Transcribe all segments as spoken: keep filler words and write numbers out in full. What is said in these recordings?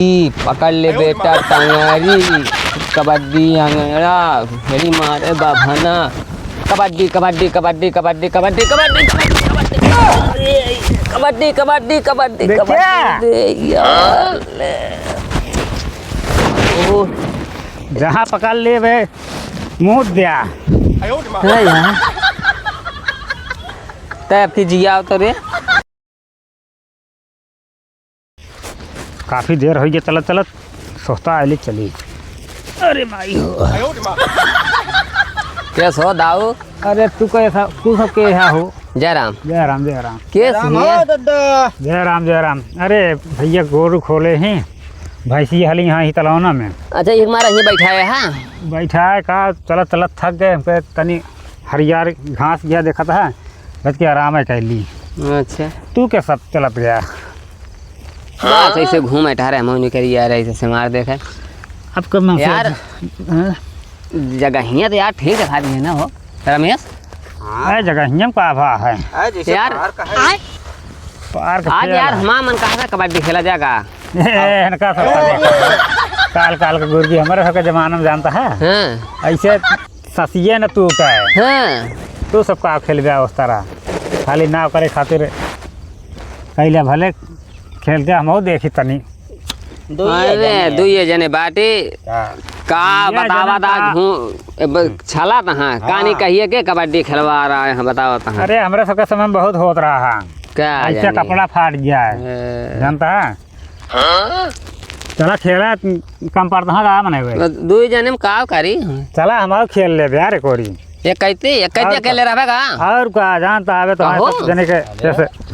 ई पकड़ ले बेटा टंगरी, कबड्डी अंगड़ा, मेरी मारे बाभना। कबड्डी, कबड्डी, कबड्डी। अरे, कबड्डी, कबड्डी, कबड्डी, देखिया। कबड्डी, अरे यार, ले। ओह। जहाँ पकड़ ले बे, मुँह द्या। है यार। तै अब की जिया तो रे। काफी देर होइ गया चलत चलत, सोचता आइली चली। अरे माई हो। कैस हो दाऊ? अरे तू कैसा, तू सब कैसा हो? जय राम। जय राम, जय राम। कैस राम हुए? हो दादा। जय राम, जय राम। अरे भैया गोरू खोले ही, भैंसी हली यहाँ ही तलौना में। अच्छा, ये हमारा यहीं बैठा है, हाँ? बैठा है का, चलत चलत थक गए, हमके तनी हरियार घास गया देखत है, बच के आराम है कैली। अच्छा। तू के सब चलत गया? बस ऐसे घूमे टहरे, हम नहीं करी यार, ऐसे से मार देखे। अब कब मैं यार, सोच-, हाँ? जगहिया तो यार ठीक दिखा दी है ना हो रमेश? हाँ। अरे जगहिया में का भा है? अरे जैसे यार, पार्क है। पार्क आज खेला। यार हमार मन कहा था कबड्डी खेला जाएगा। ए, इनका सब पता है। काल काल के गुरुजी हमारे सबके जमाना में जानता है। हाँ। ऐसे ससिए न टूटे। हाँ। तू सब का खेलबे उस तरह, खाली नाव करे खातिर कैले भले खेलते हम देखी तनी। दुइये अरे, जने। दुइये जने बाटे। हाँ। का दुइये बतावा जने ता का घू-, ए, ब-, छला तहाँ, का नहीं हाँ। कहिए के कबड्डी खेलवा रहा है, बतावा तहाँ। अरे, हमरे सबके समय में बहुत होत रहा है। का ऐसे जानी? कपड़ा फाट गया है। ए। जानता है? चला खेला, कम पड़ता है, का मने भाई? दुई जने में का करी? चला, हम और खेल लेबे यार, एक ओरी। एक कैती, एक कैती और अकेले का? रहबे का? और का, जानता हवे तो कहो। हमारे सब जने के जैसे।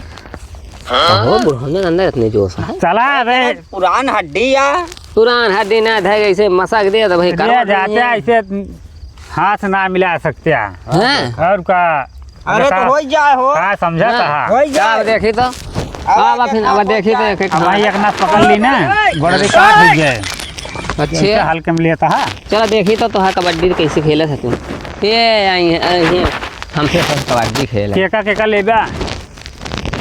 कहो, बुढ़ौने के अंदर इतने जोश है। चला बे। पुरान हड्डी या। पुरान हड्डी ना धै, ऐसे मसक दे तो भाई, ये करो जाते नहीं। ऐसे हाथ ना मिला सकते हैं। हैं? और का? अरे, तो बता। होई जाए हो। का समझा हाँ। कहा? होई जाए। अब देखी तो। अब अब फिर, अब अब देखी तो जाए। एक, एक अब भाई एक नाथ पकड़ ली ना, गोड़ भी काट हो जाए। अच्छे। ऐसे हल्के में लेता है। चलो देखी तो, तोहार कबड्डी कैसे खेलत है तू? ये आई है, आई है। हमसे सब कबड्डी खेल है। केका, केका लेबा?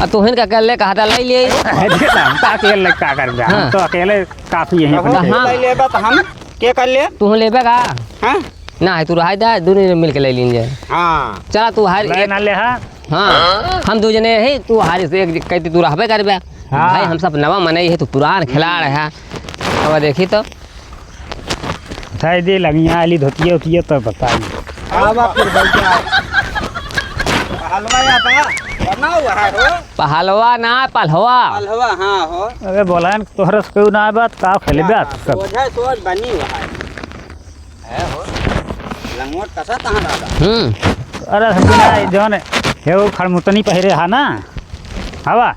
आ तोहन का कर ले, कहा था, लाई ले। अरे, हम तो अकेले का कर बे? हाँ। हम तो अकेले काफी यहीं पर कहाँ? खेल। लाई लेबा तो हम के कर ले? तू लेबे का? हाँ? ना है, तू रहाई दे, दोनों मिल के ले लीन जाए। हाँ। चला, तू हार ले एक ना ले, हाँ। हाँ, हम दो जने ही, तू हार से एक कहती तू रहबे करबे। हाँ। भाई, हम सब नवा मनई है, तू पुरान खिलाड़ है। अब देखी तो। उठाई दे, लंगिया वाली धोतिया उतिया तो बताई। आवा फिर बैठ जा। हलवा या बा, बना हुआ है हो। पहलवा ना, पलहवा। पलहवा, हाँ हो। अबे बोला है, तोहरे से केहू ना आए बात, का खेले हाँ, बात सब। सोझा सोझ बनी हुआ है। है हो। लंगोट कसा तहाँ डाला? हम्म। अरे, हटे ना, जौन, हे वो खड़मुतनी पहिरे हा ना? हवा?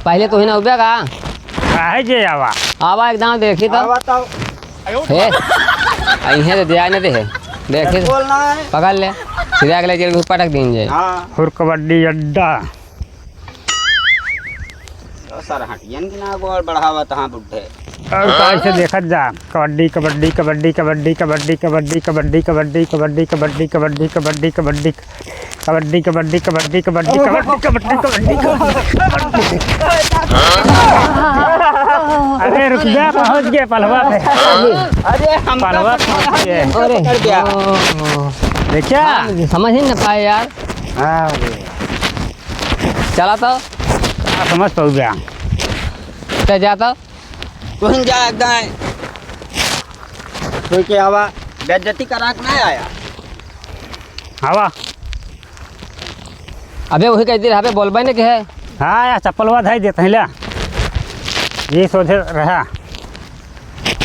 पहले तो ही ना उबे का? काहे जे आवा? आवा एकदम देखी तो। आवा तो। हे, अइहे तो दिया न दे है। देखी तो। बोलना है। पकड़ ले। सीधा अगले जेल में पटक दीन जाए। हाँ। हुर कबड्डी अड्डा। ओ सर, हटियन की ना गोड़ बढ़ावत हाँ बुड्ढे। और का ऐसे देखत जा, कबड्डी, कबड्डी, कबड्डी। अरे रुक जा, पहुँच गए पलवा पे। अरे हम पलवा पहुँच गए। अरे। पकड़ गया। देखा? हम समझ ही न पाए यार। हाँ। चला तो। का समझ पाऊ बे? ते जा तो। तुम जा गाय। कोई के आवा, बेइज्जती करा के ना आया। आवा। अबे वही कहती रहा, अबे बोलबे ने के है। हाँ, या चप्पलवा धई देत हैं, ले। ये सोझे रहा।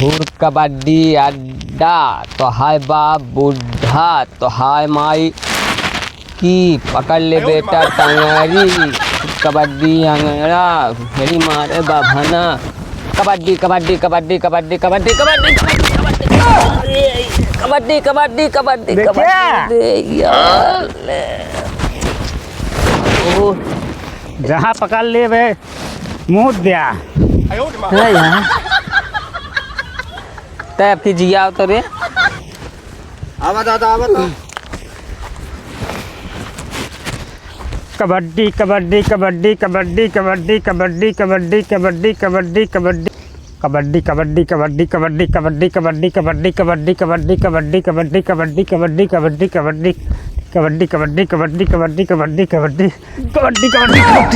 हुर कबड्डी अड्डा, तो हाय बाप बुढ़ा, तो हाय माई की पकड़ ले बेटा टंगरी, कबड्डी अंगड़ा, मेरी मारे बाभना, कबड्डी, कबड्डी, कबड्डी। देखिए। अरे यार, ले। ओह। जहाँ पकड़ ले बे, मुँह द्या। है यार। तै अब की जिया तो रे। आवा दादा, आवा तो। कबड्डी, कबड्डी, कबड्डी। कबड्डी, कबड्डी,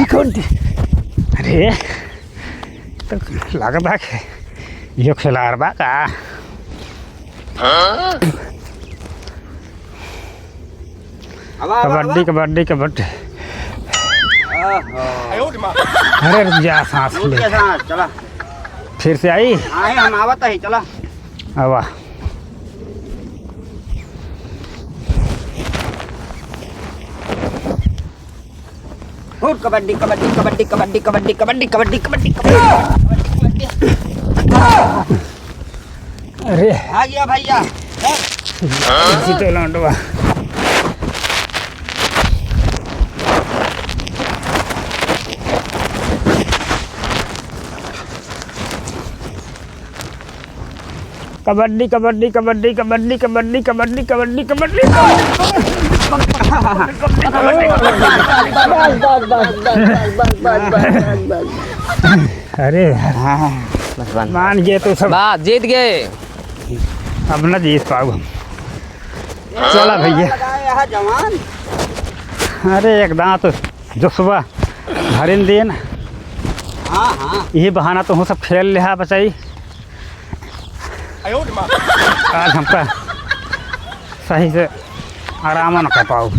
कबड्डी। अरे, तो लागत बा कि इहो खिलाड़ बा का? हाँ? आवा, आवा, कबड्डी, आवा। कबड्डी, कबड्डी। ओहो। अरे रुक जा, सांस रुक ले। जा, सांस, चला। फिर से आई? आए, हम आवत ही, चला। आवा। और कबड्डी, कबड्डी, कबड्डी। अरे। आ गया भैया। इसी तो लौंडवा। कबड्डी, कबड्डी, कबड्डी। बस, बस, बस। अरे यार, हाँ, बस बंद। मान गए तो सब। बस, जीत गए। अब न जीत पाऊ हम। चला भैया। लगाए यहाँ जवान। अरे एक दांत जो सुबह भरिन दिन। हाँ, हाँ। यही बहाना तो हूँ सब खेल लिहा बचाई। आज हमका सही से आराम न कर पाऊ।